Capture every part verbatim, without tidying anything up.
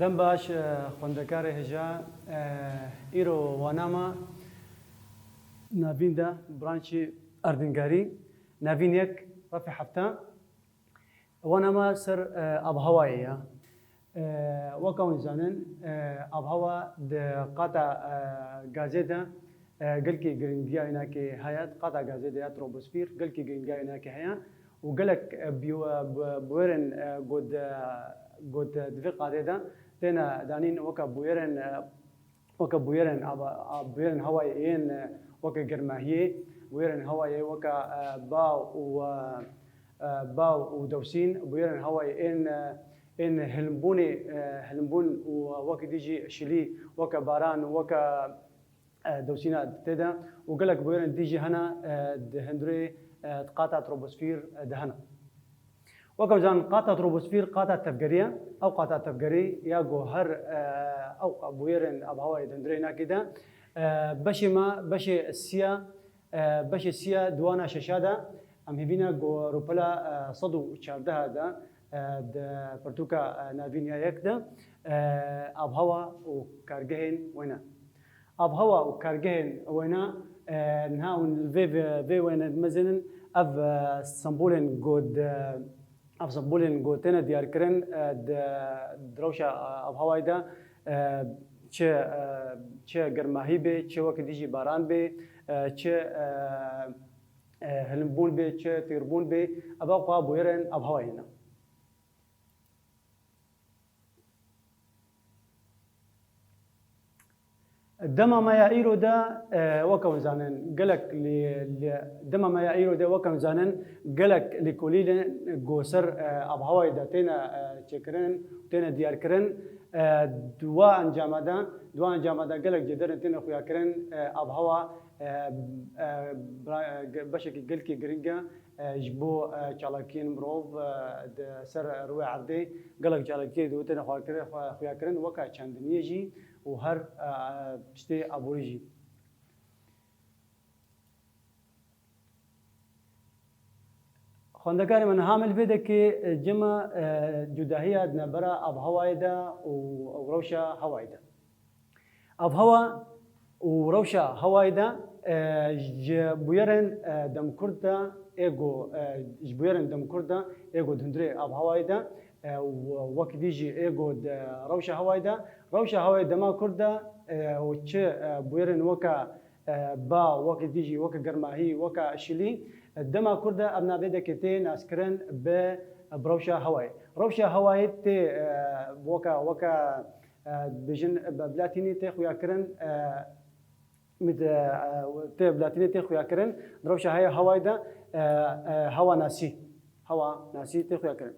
Dem baş, e, xwendekarê hêja, e, îro wana me navîn de branşî erdingarî, navîn yek, refê hefta. Wana me ser, e, avhewayê ye. E, weka hûn zanin, e, avhewa di qata, e, gazê de, e, gelkî giringiya wênakê heye, di qata gazê de ya troposfîr, gelkî giringiya wênakê heye û gelek, e, bi-, bi-, bûyerên, e, got, e, got, e, di vê qadê de têne danîn weke bûyerên, e, weke bûyerên ava-, a-, bûyerên hewayê yên, e, weke germahiyê, bûyerên hewayê weke, e, ba û, e, e, ba û dewsîn, bûyerên hewayê ên, e, ên hilmbûnê, e, hilmbûn û wekî dî jî şilî, weke baran, weke, e, dewsîna tê de û gelek bûyerên dî jî hene, e, di hundirê, e, di qata troposfîr, e, de hene. Weke hûn zanin qata troposfîr qata tevgerî ye. Ew qata tevgerî ya ku her, e, ew bûyerên avhewayê di hundirê wênakê de, e, beşê me, beşê siya, e, beşê siya di wana şeşa de em hêvî ne ku rûpela, e, sed û çardeh de, e, di pirtûka, e, navîn ya yek de, e, avhewa û kargehên wêne. Avhewa û kargehên wêne, e, niha hûn li vê, vê, vê wêne dimezênin, ev, e, sembolên ku di, ev sembolên ku têne diyarkirin, e, di, di rewşa, e, avhewayê de, e, çi, e, çi germahî bê, çi wekî dî jî baran bê, e, çi, e, e, hilmbûn bê, çi tîrbûn bê, ev xwe bûyerên avhewayê ne. Dema me ya îro de, e, weke hûn zanin, gelek lê, lê, dema me ya îro de weke hûn zanin, gelek lêkolînên ku ser, e, avhewayê de têne, e, çêkirin, têne diyarkirin, e, di wa encama de, di wa encama de gelek cêderên têne xuyakirin, e, avhewa, e, e, bira-, e, ge-, beşekî gelkî giring e, e, ji bo, e, çalakiyên mirov, e, di ser rûyê erdê gelek çalakiyê di têne xwekir-, xwe-, xuyakirin, weke çandiniyê jî û her, e, tiştê aborî jî. Xwendekarê me, niha me li vê dekê, e, cema, e, cudahiya di navbera avhewayê de û, û rewşa hewayê de. Avhewa û rewşa hewayê de, e, ji bûyerên, e, demkurt de ê ku, e, ji bûyerên demkurt de ê ku di hundirê avhewayê de, e, û wekî dî jî ê ku di rewşa hewayê de, rewşa hewayê dema kurt de, e, û çi, e, bûyerên weke, e, ba, wekî dî jî weke germahî, weke şilî, e, dema kurt de ev navê dekê tê naskirin bi, bi rewşa hewayê. Rewşa hewayê tê, e, weke, weke e, dibêjin, bi latînî tê xuyakirin, e, mit-, e, tê bi latînî tê xuyakirin, di rewşa heye hewayê de, e, e, hewa nasî, hewa nasî tê xuyakirin.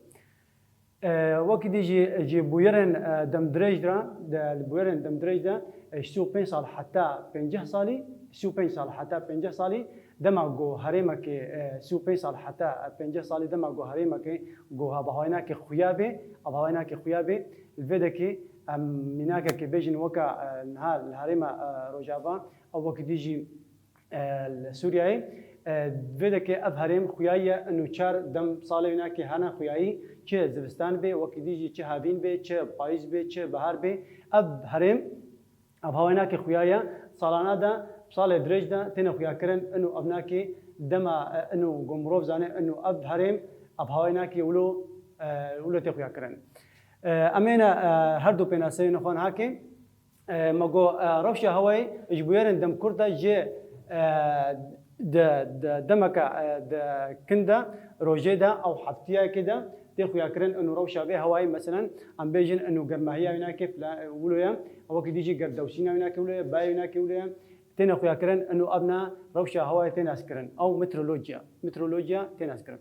E, wekî dî jî ji bûyerên, e, demdirêj de, de, li bûyerên demdirêj de, e, ji sî û pênc sal heta pêncî salî, sî û pênc sal heta pêncî salî, dema ku herêmekê, e, sî û pênc sal heta pêncî salî, dema ku herêmekê ku avhewayênakê xuya bê, avhewayênakê xuya bê, li vê dekê em mînakekê bêjin weka, e, niha li herêma, e, Rojava, ew wekî dî jî, e, li Sûriyeyê, e, vê dekê ev herêm xuyayiye ino çar dem salê wînakê hene xuyayî, çi zivistan bê, wekî dî jî çi havîn bê, çi payîz bê, çi bihar bê, ev herêm Avhewayênakê xuya ye, salana de, salê dirêj de têne xuyakirin, ino evnakê dema, e, ino ku mirov zane, ino ev herêm, avhewayênakê wilo, e, wilo tê xuyakirin. E, em ê ne, e, her du pênaseyên xwe niha kê, e, me got, e, rewşa hewayê ji bûyerên demkurt de jê, e, di, di demeke, e, di kin de, rojê de, ew heftiyekê de tê xuyakirin, ino rewşa vê hewayê, meselen, em bêjin, ino germahiya wînakê fila-, wilo ye, wekî dî jî gerdewsîna wînakê wilo ye, bayê wînakê wilo ye, têne xuyakirin, ino evna rewşa hewayê tê naskirin. Ew meteorolojiya, meteorolojiya tê naskirin.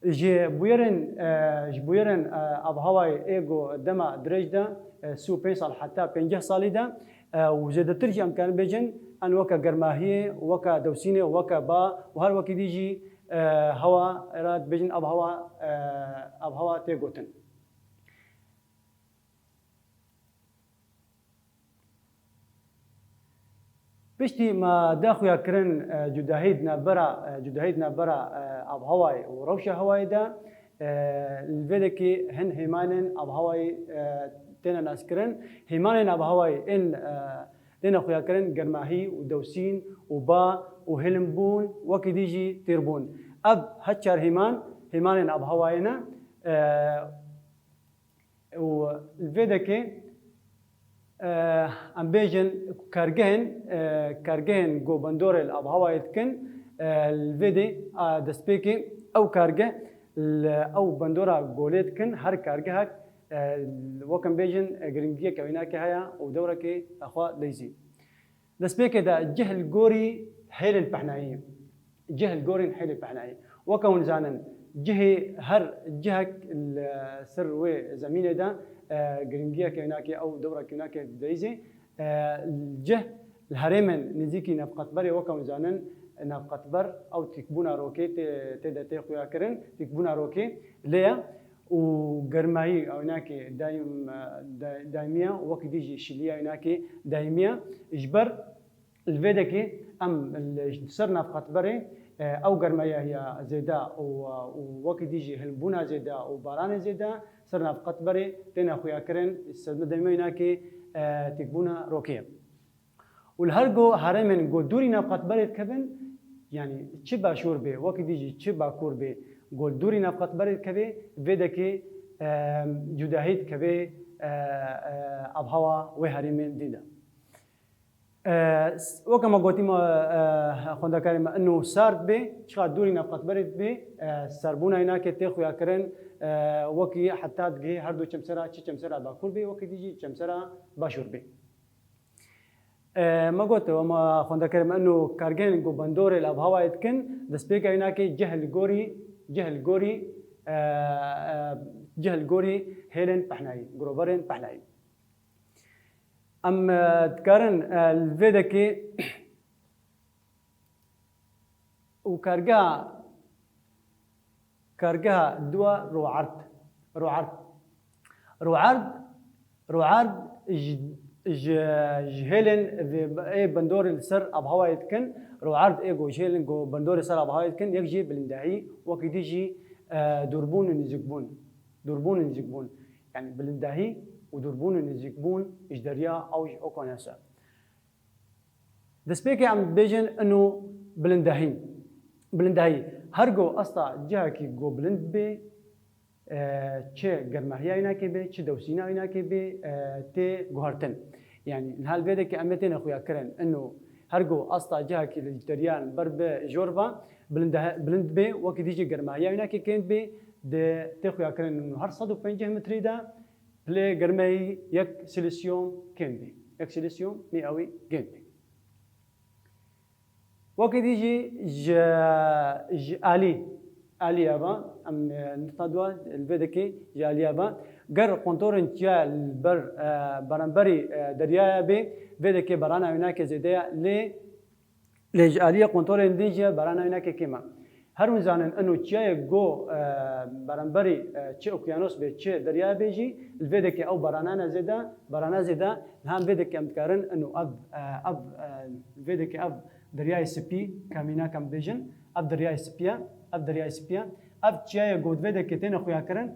Ji bûyerên, e, ji bûyerên, e, avhewayê ê ku dema dirêj de, e, sî û pênc sal heta pêncî salî de, e, û zêdetir jî em karin bêjin, an weke germahiyê, weke dewsînê, weke ba û her wekî dî jî, e, hewa ra dibêjin avhewa, e, avhewa tê gotin. Piştî me da xuya kirin, e, cudahî di navbera, e, cudahî di navbera, e, avhewayê û rewşa hewayê de, e, li vê dekê hin hêmanên avhewayê, e, têne naskirin. Hêmanên avhewayê ên, e, têne xuyakirin germahî û dewsîn û ba û hêlinbûn, wekî dî jî têrbûn. Ev her çar hêman, hêmanên avhewayê ne. E, û li vê dekê, e, em bêjin kargehên, e, kargehên ku bandorê li avhewayê dikin, e, li vê dê, a, destpêkê ew kargeh li ew bandora golê dikin, her kargehek, e, wek em bêjin, e, giringiyeke wênakê heye û dewrekê xwe deyzî. Destpêkê de cih li gorî hêlên pehnayî. Cih li gorî hêlên pehnayî. Weke hûn zanin, cihê her cihek li ser wê zemînê de, e, giringiyeke wênakê ew dewrekê wênakê dideyzê. E, cih li herêmên nêzîkî navqetberê, weke hûn zanin, navqetber ew tîkbûna rokê tê, tê de tê xuyakirin, tîkbûna rokê lê ye. û germayî ewnakê daîm, e, da-, daîmî ye, wekî dî jî şiliya ewnakê daîmî ye. Ji ber li vê dekê em li ser navqetberê, e, ew germayiya zêde û, û wekî dî jî hilmbûna zêde û baranê zêde ser navqetberê têne xuyakirin, sedme daîmî ewnakê, e, têkbûna rokê ye. Û li her go herêmên go dûrî navqetberê dikevin, yanî çi başûr bê, wekî dî jî çi bakur bê, go dûrî navqetberê dikevê, vê dekê, e, cudahî dikevê, e, e, avhewa wê herêmên dî de. E, s-, weke me gotî me, e, xwendekarê me, ino sard bê, çiqa dûrî navqetberê dibê, e, serbûna wênakê tê xuyakirin, e, wekî heta digihê her du çemsera, çi çemsera bakur bê, wekî dî jî çemsera başûr bê. E, me got, we me xwendekarê me, ino kargehên ku bandorê li avhewayê dikin, destpêka wênakê cih li gorî, cih li gorî, e, e, cih li gorî hêlên pehnayî, giroverên pehnayî. Em, e, dikarin, e, li vê dekê û kargeha, kargeha dua ro'erd. Ro'erd. Ro'erd, ro'erd ji, ji, ji hêlên vê, ê bandorê li ser avhewayê dikin. Ro'erd ê ku ji hêlên ku bandorê ser avhewayê dikin, yek jî bilindahî, wekî dî jî, e, dûrbûn û nêzîkbûn. Dûrbûn û nêzîkbûn. Yanî bilindahî û dûrbûn û nêzîkbûn ji derya ew ji okyanusa. Destpêkê em dibêjin ino bilindahî. Bilindahî. Her go asta cihekî go bilind bê, e, çi germahiya wênakê bê, çi dewsîna wênakê bê, e, tê guhertin. Yanî niha li vê dekê em ê têne xuyakirin. Ino her go asta cihekî li deryan ber bi jor ve, bilinde-, bilind bê, wekî dî jî germahiya wênakê kêm bê, di tê xuyakirin ino her sed û pêncî metrî de, Pilê germeyî yek sîlîsyum kêm bî. Yek sîlîsyum mî ewî kêm bî. Wekî dî jî ji, ji alî, alî ya va, em, e, nirxna dua li vê dekê ji alî ya va. Ger kontorên çiya li ber, e, beramberî, e, deryaya bê, vê dekê barana wênakê zêde ye, lê Lê ji aliyê kontrolên din jî barana wênakê kêm e. Her hûn zanin ino çiyayê go, e, beramberî, e, çi okyanus bê, çi derya bê jî, li vê dekê ew barana ne zêde, barana zêde, niha vê dekê em dikarin ino ev, e, ev, e, vê dekê ev Deryayê Spî, ke mînak em bêjin, ev Deryayê Spî ye, ev Deryayê Spî ye, ev çiyayê go di vê dekê têne xuyakirin,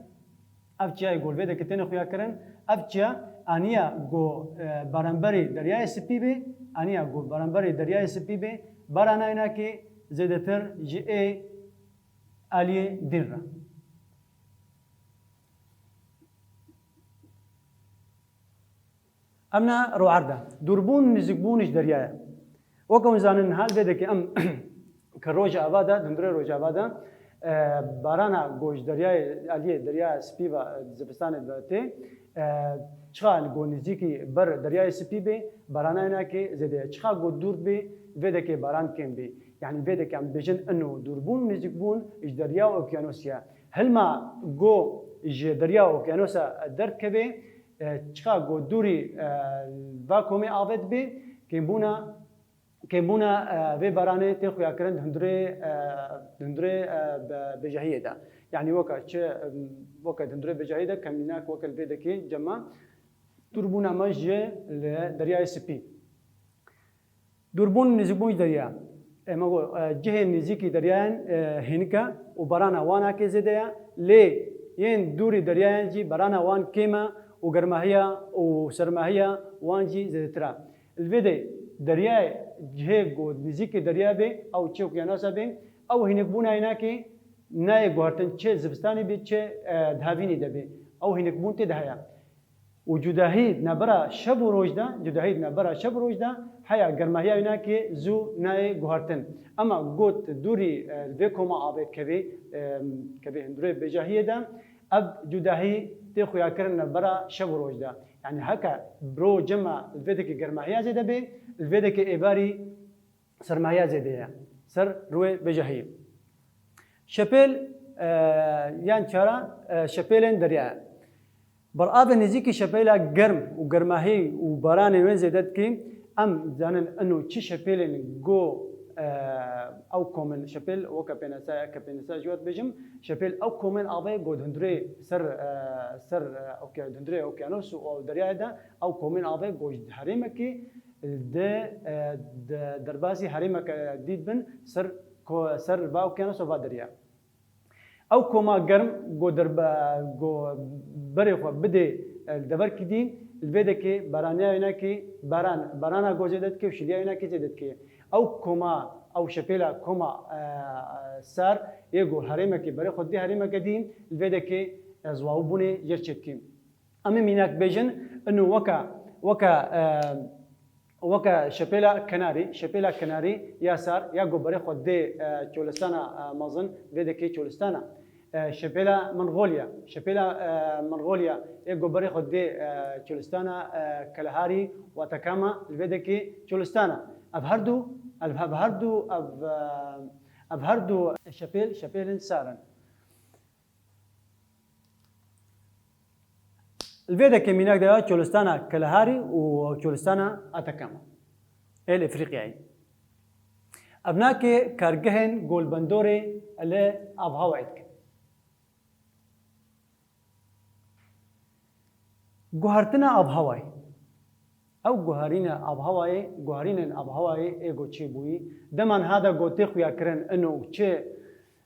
Ev çiyayê go li vê dekê têne xuyakirin. Ev çiya aniya go, e, beramberî Deryayê Spî bê, aniya go beramberî Deryayê Spî bê, barana wênakê zêdetir ji ê aliyê din re. Em ne ro'erd e. Dûrbûn, nêzîkbûn ji derya ye. Weke hûn zanin, niha li vê dekê em ke Rojava de, di hundirê Rojava de, e, barana ku ji deryayê, aliyê Derya Spî ve, e, di zivistanê de tê, e, çiqa li ku nêzîkî ber Deryayê Spî bê, barana wênakê zêde ye. Çiqa ku dûr bê, vê dekê baran kêm bê. Yanî vê dekê em bêjin ino dûrbûn, nêzîkbûn ji derya û okyanus ye. Hilma ku ji derya û okyanusa derdikeve, e, çiqa ku dûrî, e, va komê avê dibe, kêmbûna, kêmbûna, e, vê baranê tê xuyakirin di hundirê, e, di hundirê, e, be-, bêjehiyê de. Yanî weke çi, em, weke di hundirê bêjehiyê de, ke mînak weke li vê dekê cema dûrbûna me ji li Deryayê Spî. Dûrbûn, nêzîkbûn ji derya. Ema got, e, cihên nêzîkî deryayan, e, hênik e û barana wan ake zêde ye, lê yên dûrî deryayan jî barana wan kêm e û germahiya û sermahiya wan jî zêdetir e. Li vê de deryayê cihê ku nêzîkî derya bê, ew çi okyanasa bê, ew hînikbûna înakê nayê guhertin, çi zivistanê bê, çi, e, di havînê de bê. Ew hînikbûn tê de heye. Û cudahî di navbera şev û roj de, cudahî di navbera şev û roj de heya, germahiya wînakê zû nayê guhertin. Ema got dûrî, e, li vê koma avê kevê, e, kevê hundirê bêjahiyê de, ev cudahî tê xuyakirin navbera şev û roj de. Yanî heke bi ro cema li vê dekê germahiya zêde bê, li vê dekê êvarî sermahiya zêde ye ser rûyê bêjahiyê. Şepêl, e, yan çara, e, şepêlên derya ye. Beravê nêzîkî şepêla germ û germahî û baranê wê zêde dikî. Em zanin ino çi şepêlên go, e, ew komên şepêl weke pênasa, ke pênasa ji we dibêjim, şepêl ew komên avê go di hundirê ser, e, ser, e, okya-, di hundirê okyanos û deryayê de ew komên avê go ji herêmekê di, e, di derbasî herêmeke dît bin ser ko-, ser va okyanos û va derya. Ew koma germ go derbe-, go berê xwe bidê, e, li deverkî dî, li vê dekê baraniya wênakê baran, barana go zêde dike û şiliya wênakê zêde dike. Ew koma, ew şepêla koma, e, sar yê go herêmekê berê xwe didê herêmeke dî, li vê dekê, e, ziwawbûnê jê re çêdikê. Em ê mînak bêjin, ino weke, weke, e, weke şepêla kenarî, şepêla kenarî ya sar, ya go berê xwe dê, e, çolistana, e, mezin, vê dekê çolistana. E, şepêla Mongolya, şepêla, e, Mongolya, ê go berê xwe dê, e, çolistana, e, Keleharî û Atakama, li vê dekê çolistana. Ev her du, ev, ev her du, ev, e, ev her du şepêl, şepêlên sar in. Li vê dekê mînak de ya çolistana Keleharî û çolistana Atakama ê li Efrîqyayê. Ev nakê kargehên golbendorê li avhewayê dikin. Guhertina avhewayê. Ew guherîne avhewayê, guherînên avhewayê ê go çêbûyî, dema niha de go tê xuyakirin ino çi,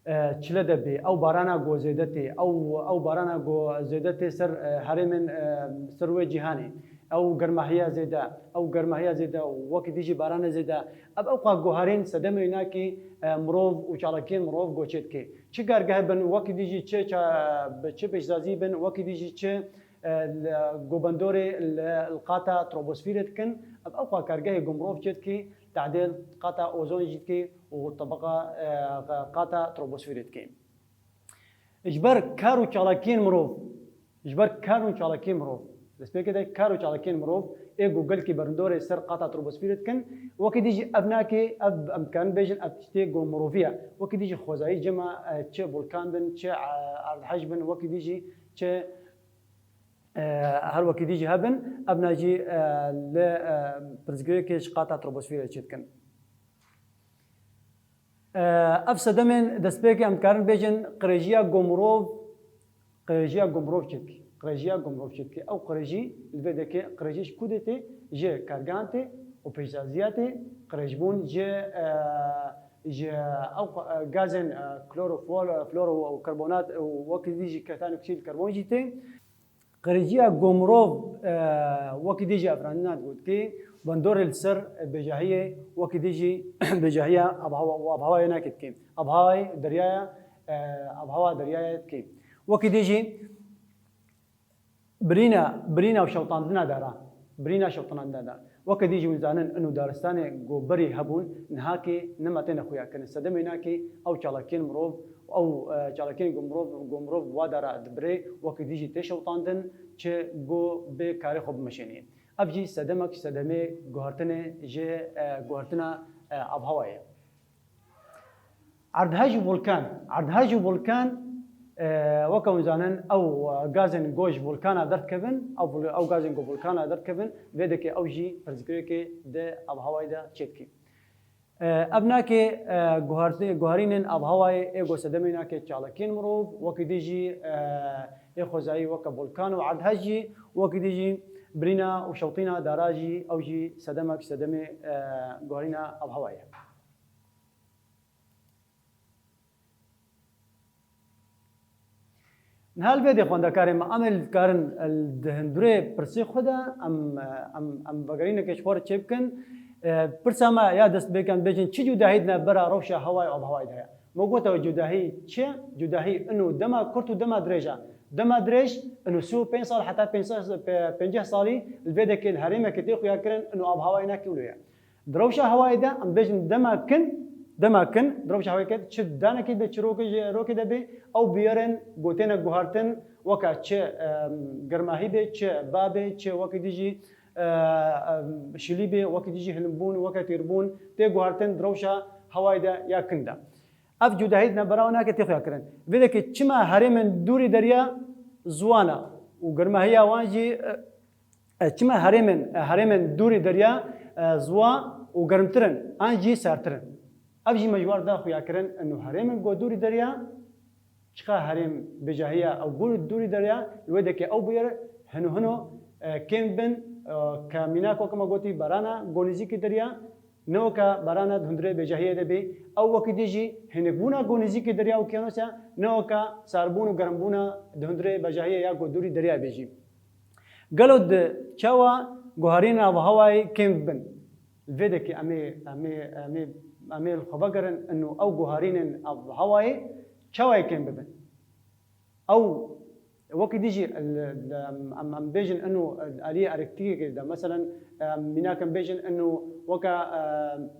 e, çile de bê, ew barana go zêde tê, ew, ew barana go zêde tê ser, e, herêmên, e, ser wê cîhanê, ew germahiya zêde, ew germahiya zêde, wekî dî jî barana zêde, ev ewqa guherîn sedemê wînakî, e, mirov û çalakiyên mirov go çêdikê. Çi kargeh bin, wekî dî jî çi ça-, bi çi pêşsazî bin, wekî dî jî çi e, li, gobendorê li, li qata troposfîrê dikin. Ev ewqa kargehê go mirov çêdikî, tadê qata ozon jî dikî û tebeqa, e, qata troposfîrê dikî. Ji ber kar û çalakiyên mirov, ji ber kar û çalakiyên mirov, destpêkê de kar û çalakiyên mirov ê go gelkî berindorê ser qata troposfîrê dikin. Wekî dî jî ev nakê, ev em dikarin bêjin, ev tiştê go mirovî ye. Wekî dî jî xwezayî cema, e, çi volkan bin, çi, e, erdhej bin, wekî dî jî çi E, her wekî dî jî hebin, evna jî, e, li, e, pirsgirêkê ji qata troposfîrê çêdikin. E, ev sedemên destpêkê em dikarin bêjin qirêjiya go mirov, qirêjiya go mirov çêdikî. Qirêjiya go mirov çêdikî. Ew qirêjî li vê dekê qirêjî ji ku dê tê? Ji kargehan tê û pêşsaziya tê. Qirêjbûn ji, e, ji ew, e, gazên, e, klorofluoro û karbonat û wekî dî jî ketanî oksîd karbon jî tê. Qirêjiya go mirov, e, wekî dî jî efrandina digotikê, bandorê li ser bêjahiyê, wekî dî jî bêjahiya avhewa û avhewayê nakê dikê. Avhewayê deryaya, e, avhewa deryaya dikê. Wekî dî jî birîna, birîna û şewtandina dara. Birîna şewtandina dara. Weke dî jî hûn zanin, ino daristanê go berî hebûn, nihakê nema têne xuyakirin. Sedemê nakê ew çalakiyên mirov, ew, e, çalakiyên go mirov, go mirov wa dara dibirê, weke dî jî tê şewtandin, çi go bê karê xwe bimeşênê. Ev jî sedemek ji sedemê guhertinê ji, e, guhertina, e, avhewayê. Erdhej û volkan. Erdhej û volkan, e, weke hûn zanin, ew, e, gazên go ji volkana derdikevin, ew vol-, ew gazên go volkana derdikevin, vê dekê ew jî pirsgirêkê di avhewayê de çêdikî. E, ev nakê, e, guherti-, guherînên avhewayê ê go sedemê nakê çalakiyên mirov, wekî dî jî, e, ê xwezayî weke volkan û erdhej jî, wekî dî jî birîna û şewtîna dara jî, ew jî sedemek sedemê, e, guherîna avhewayê ye. Niha li vê dê xwendekarê me, em ê li karin, e, di hundirê pirsê xwe de em, em, em vegerîneke ji xwe re çêbikin. E, pirsa me ya dest pê kin bêjin, çi cudahî di navbera rewşa hewayê û avhewayê de heye? Me gote cudahî çi ye? Cudahî ino dema kurt û dema dirêj e. Dema dirêj ino sî û pênc sal heta pêncî, pe-, pêncî salî li vê dekê li herêmekê tê xuyakirin, ino avhewayê nakê wilo ye. Di rewşa hewayê de em bêjin dema kin, dema kin, di rewşa hewayê kin çi danekê de çi rokê, rokê de bê, ew bûyerên ku têne guhartin, weke çi, em, germahî bê, çi ba bê, çi wekî dî jî, e, em, şilî bê, wekî dî jî hilinbûn, weke tîrbûn, tê guhartin di rewşa hewayê de ya kin de. Ev cudahî di navbera wan nake tê xuyakirin. Vê dekê çima herêmên dûrî derya ziwan e û germahiya wan jî, e, E, çima herêmên, e, herêmên dûrî derya, e, ziwa û germtir in, an jî sertir in? Ev jî me ji war da xuya kirin, ino herêmên ku dûrî derya, çiqa herêm bêjahiya ew ku dûrî derya, li wê dekê ew bûyer hino hino, e, kêm bin, e, ke mînak weke me gotî barana ku nêzîkî derya, ne weke barana di hundirê bêjahiyê de bê, ew wekî dî jî hênikbûna ku nêzîkî derya û okyanus e, ne weke sarbûn û germbûna di hundirê bêjahiyê ya ku dûrî derya bê jî. Gelo di çawa guharînên avhewayê kêm bibin? Li vê dekê em ê, em ê, em ê, em ê li xwe vegerin ino ew guharînên avhewayê çawa yê kêm bibin? Ew wekî dî jî li, li, em, em, em bêjin ino aliyê elektrîkê de, meselen, em, mînak em bêjin ino weke, em,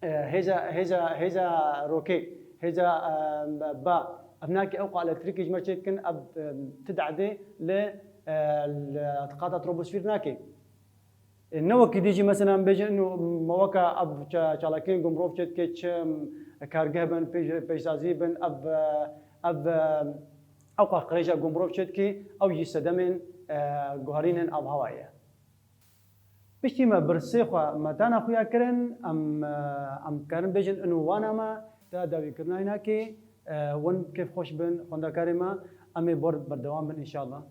e, hêza, hêza, hêza rokê, hêza, em, ba, ev nake ew qa elektrîkê ji me çê dikin, ev, em, ti dadê li, e, li qata troposfîr nake. E, ne wekî dî jî, mesela, em bêjin, ino me weke ev ça-, çalakiyên ku mirov çê dike, çi, em, kargeh bin, pêş-, pêşsazî bin, ev, e, ev, e, ew qa qirêja ku mirov çê dike, ew jî sedemên, e, guharînên avhewayê ye. Piştî me pirsê xwe me tane xuya kirin, em, em karin bêjin ino wana me, te dawîkirina înakê, e, hûn kêfxweş bin, xwendekarê me, em ê bor berdewam bin înşallah.